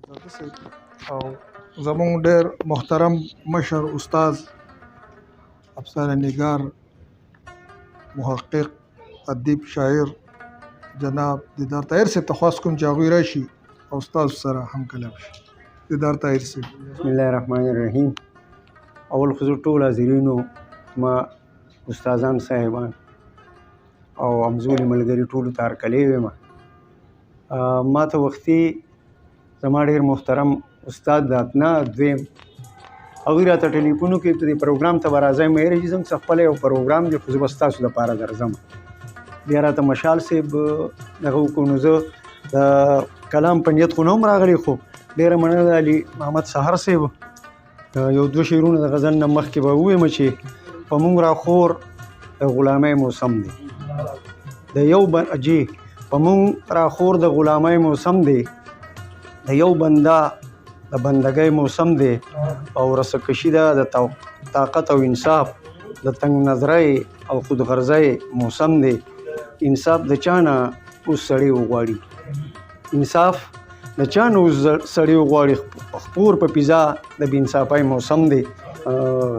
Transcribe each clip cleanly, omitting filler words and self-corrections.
زاده صاحب او زمونږ ډېر محترم مشر استاد، افسانه نګار، محقق، ادیب، شاعر جناب دیدار طاهر صاحب ته خواست کوم چې هغوی راشي او ستاسو سره هم کلام شي. دیدار طاهر صاحب. بسم الله الرحمن الرحیم. اول خو زه ټول حاضرینو، ما استادان صاحبان او همزولي ملګري ټولو ته هرکلی وایم. ما ته وختي زما ډېر محترم استاد د اتنا دویم هغوی راته ټلیفون وکړي، ته دې پروګرام ته به راځئ؟ مې ویل چې زموږ څه خپله یو پروګرام دی، خو زه به ستاسو دپاره درځم. بیا راته مشال صاحب دغه وکړو، نو زه د کلام په نیت خو نه وم راغلی، خو ډېره مننه د علي محمد سحر صاحب. یو دوه شعرونه د غزل نه مخکې به ووایم چې په موږ راخور د غلامۍ موسم دی، د یو جی په موږ راخور د غلامۍ موسم دی، د یو بنده د بندګۍ موسم دی، او رسکشي ده د طاقت او انصاف د تنګ نظرۍ او خودغرضۍ موسم دی. انصاف د چا نه اوس سړی وغواړي، انصاف د چا نه اوس سړی وغواړي، خپور په فضا د بې انصافۍ موسم دی.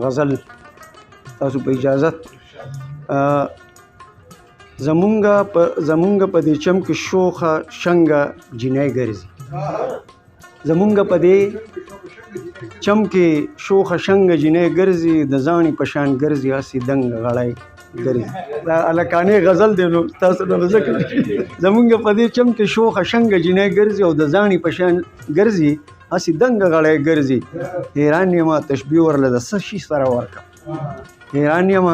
غزل تاسو په اجازت. زمونږ په دې چم کې شوخه شنګه جینۍ ګرځي، زمونږ په دې چم کې شوخه شنګه جینۍ ګرځي، د ځاڼي په شان ګرځي، هسې دنګ غړی ګرځي. دا هلکانې غزل دی، نو تاسو نه به ځکه زمونږ په دې چم کې شوخه شنګه جینۍ ګرځي او د ځاڼي په شان ګرځي، هسې دنګ غړی ګرځي. حیران یم تشبیه ورله د څه شي سره ورکم، حیران یم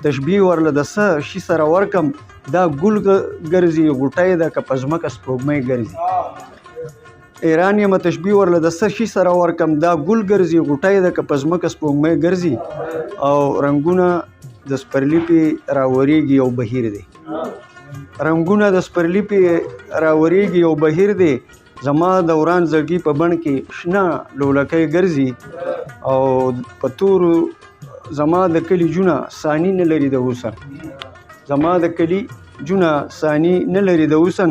تشبیه ورله د څه شي سره ورکم، دا ګل ګرځي غوټۍ ده که په ځمکه سپوږمۍ ګرځي. حیران یم تشبیه ورله د څه شي سره ورکم، دا ګل ګرځي غوټۍ ده که په ځمکه سپوږمۍ ګرځي، او رنګونه د سپرلي پې راورېږي یو بهیر دی، رنګونه د سپرلي پې راورېږي یو بهیر دی، زما د وران زړګي په بڼ کې شنه لولکۍ ګرځي، او په تورو زما د کلي جونه ثاني نه لري د حسن، زما د کلي جونه ثاني نه لري د حسن،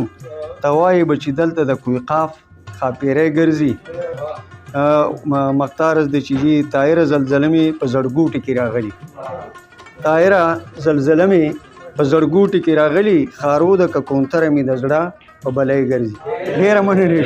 ته وایې به چې دلته د کوه قاف ښاپېری ګرځي. مختارز دی چې جي طاهره زلزله مې په زړګوټي کې راغلي، طاهره زلزله مې په زړګوټي کې راغلي، خارو ده که کونتره مې د زړه په بلۍ ګرځي. ډېره مننه.